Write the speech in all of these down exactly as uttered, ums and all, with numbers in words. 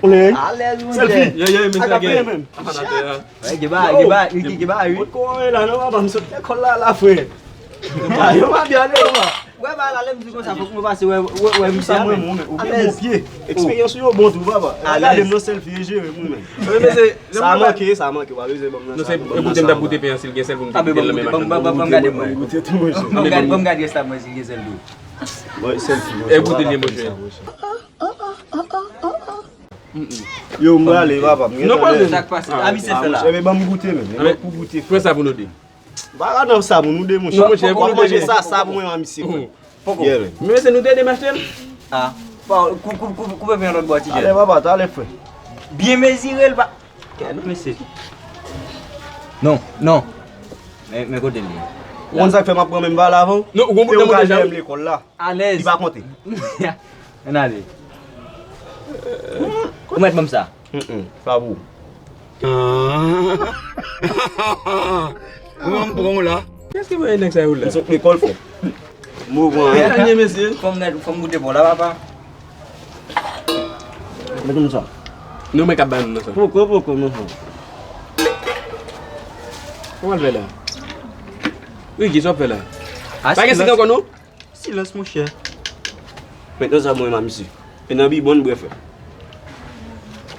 Alèz, monchè. Selfie. Yo, yo, mesye, a ka gen. Peye menm. Gen ba, gen ba, Ricky, gen ba, wi. Mwen kò la, non, papa, m sot lekòl la, la, frè. Yo pa byen ale, papa. Wè, ba, la, lè m di konsa, fòk mwen pase, wè, wè, wè, misye a menm. Alèz. Eksperyans yo bon tou, papa. Gade m nan selfie, e jere mwen menm. Sa manke, sa manke, w a bezwen ban m nan sa. Non, se goute m t ap goute pen an, si l gen sèl pou m te goute l nan men machann. Ban m gade mwen. Ban m gade, ban m gade rès la mwen, si l gen sèl tou. Mwen, sèl fi, mwen. E goute l ye, monchè. Yo, m prale, papa. Non, pa vle. Sa k pase? A, misye fè la. Enben, ban m goute, men. Enben, pou goute. Pran sa pou nou de. Pa ka nan sa pou nou de, monchè. Non, monchè, pou nou de. W ap manje sa, sa pou mwen, misye. Poko. Yeah, man. Men se nou te de m achte l. Ah. Kou-, kou-, kou-, koupe pen lòt bò, ti jèn. Talè, papa, talè, frè. Byen mezire l, pa. Gade, mesye. Non, non. Men, men kote l ye? Ou konn sa k fè m ap pran menm valè avè w? Non, ou gon bout nan mwen deja. Ou ka jere m lekòl la. Alèz. Li pa konte. Ann ale. Ou mèt ban m sa. Mm, mm, sa pou ou. Ou wè m pran w la. Kiyès ki voye nèg sa yo la? M sot lekòl, frè. Mo pran. Anye, mesye. Fò m gade, fò m goute bò la, papa. Mete m sa. Nou men k ap ba nou nan sa. Poko, poko, non, frè. Kòman l fè la? Wi, kisa w ap fè la? Pa gen sik ankò, non? Silans, monchè. Mentnan sa mwen menm a misye. E nan bibon, brèf.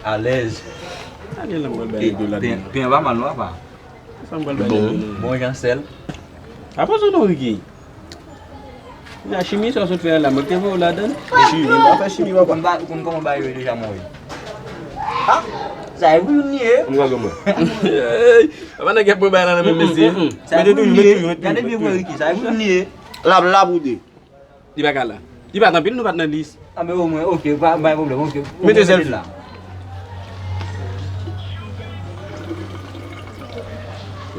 Alèz. Gade la, mwen bay de ladan. Pen, pen an pa mal, non, papa. Sa mwen bay de ladan. Bon jan sèl. Apa sa non, Ricky? La chimi sa w sot fè la, mwen te voye w ladan. Chimi, m pa fè chimi, papa. Ou konn ba, ou konn kòman bagay yo deja mwen. Ah, sa e pou youn li ye. M gade mwen. Papa nan gen pou bay la nan men mesye. Sa e pou youn li ye. Gade byen mwen, Ricky, sa e pou youn li ye. L ap la pou de. Li pa ka la. Li pa t anpil, nou pa t nan lis. A, men omwen, oke, pa, pa gen pwoblèm, oke. Mete sèl la.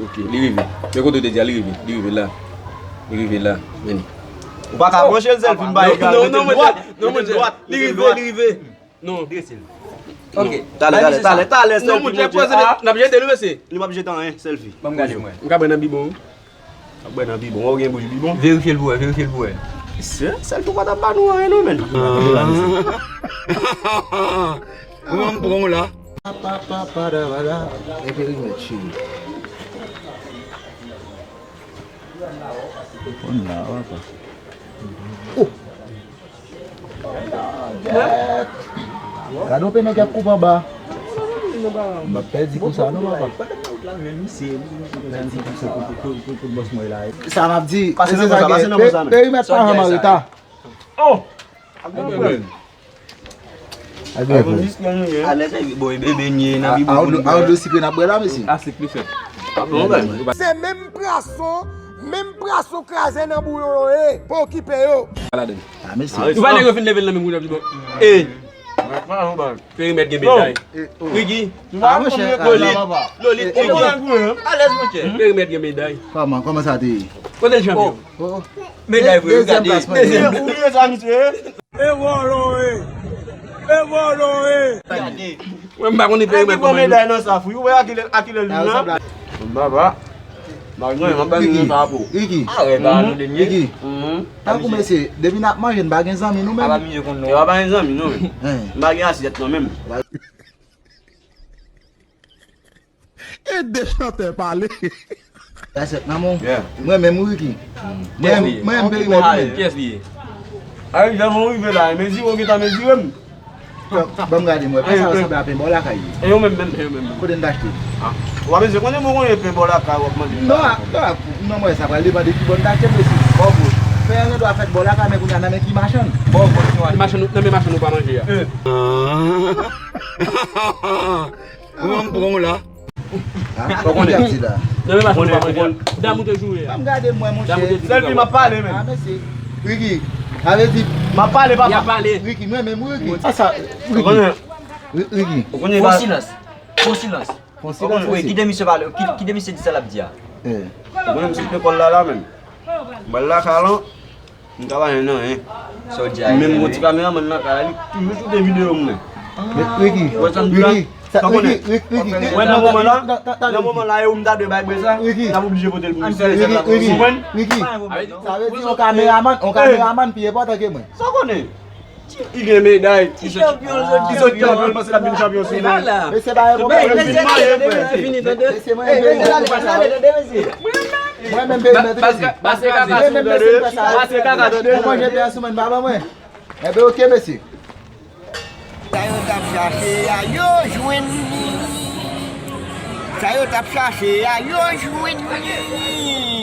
Oke, li rive. Men kote w te di a, li rive. Li rive la. Li rive la. Men li. Ou pa ka branche l sèl fi m ba egal. Non, non, mwen dwat. Non, mwen dwat. Li rive, li rive. Non. Drese l. Ok. Talè, talè, talè, talè, sèl fi. Non, mwen te poze l, n ap jete l, mesye. Li p ap jete anyen, sèl fi. Ban m gade mwen. M ka pran nan bibon. Ap bwè nan bibon, wè w gen bouch bibon. Verifye l pou wè, verifye l pou wè. Se, sèl tou pa t ap ba nou anyen non, men. Ou wè m pran w la. Pa, pa, pa, pa, da, ba, da. E perimèt, cheri. Konn la, wè pa. Oh! Gade yon pe nèg k ap koupe anba. M ap pèdi kou sa non, papa. Pèdi kou sa. Sa m ap di, pase nan bon sa, pase nan bon sa, men. Perimèt pa janm an reta. Oh! Ak granpwen. Ak granpwen. Alèz, bon, e, e benyen nan bibon pou nou bwè. A, a, a, sikre n ap bwè la, mesye. A, sik li fèt. Se menm prason, menm prason kraze nan bouyon yo ye. Pa okipe yo. Ala den. A, mesye. Nou pa nèg yo fin leve l nan men moun nan pi bon. E. Perimèt gen meday. Ricky. A, monchè. Lolit, Lolit, Ricky. Alèz, monchè. Perimèt gen meday. Kòman, kòman sa te ye? Kote l chanpyon? Meday vre, gade. Dezyèm plas, monchè. Ou bliye sa, misye? E vòlò, e. E vòlò, e. Gade. Mwen, m pa konn perimèt kòman. Meday nan saf, wi. Ou wè a kilè, a kilè l vin la? Baba. Bagay mwen pa gen pa pou. Ricky. Arè ba nou denye. Ricky. Tankou mesye, depi n ap manje, n pa gen zanmi nou menm. Pa manje konn nou. E pa gen zanmi non. M pa gen asyèt non menm. E de chantè pale. Asyèt nan men w. Mwen menm wi, Ricky. Mwen menm perimèt mwen. Kiyès li ye? Ay, jan mwen rive la, mezi ou gentan mezire m. Ban m gade mwen, pa sa sanble a pen bò lakay yo. E yo menm, menm, e yo menm. Kote n t achte? Ou pa bezwen konnen, mwen konnen pen bò lakay w ap mande. Non, non, non, mwen sa pral depann de ki bò n t achte l osi. Bò kote? Pen an gendwa fèt bò lakay, men kounye a nan men ki machann? Bò kote? Machann, nan men machann ou pa manje a. Ou wè m pran w la. Ou konnen. Nan men machann ou pa manje a. Dam ou te joure a. Pa m gade mwen, monchè. Sèl fi m ap pale, men. A, mesye. Ricky, sa vle di. M ap pale, papa. Y ap pale. Ricky, mwen menm, Ricky. Sa, sa, Ricky. Ou konnen. Ricky. Fon silans. Fon silans. Fon silans. Wi, kite misye pale. Ki- Kite misye di sa l ap di a. Ou konnen misye te kòl la la menm. Mwen la kalan. M travay nan anyen. Sa w di a. Menm yon ti kameramann nan kay la, li toujou sou de videyo m nan. Ricky, Ricky, Ricky, Ricky, Ricky, nan moman la, nan moman la, e ou m ta dwe bay brè sa, n ap oblije pote l pou misye, se sa. Ou konprann? Ricky, sa vle di yon kameramann, yon kameramann pi enpòtan ke mwen. Sa w konnen? Li gen meday. Ki chanpyon, ki chanpyon, l panse l ap vin chanpyon sou mwen. Mesye, pa yon pwoblèm. Mesye, mwen menm peyi mwen, tande mesye. Mwen menm peyi mwen, tande mesye. Pase kaka sou mwen, tande. Mwen manje pen sou mwen, pa ban mwen. Enben, oke, mesye. Sa yo t ap chache a, yo jwenn li. Sa yo t ap chache a, yo jwenn li.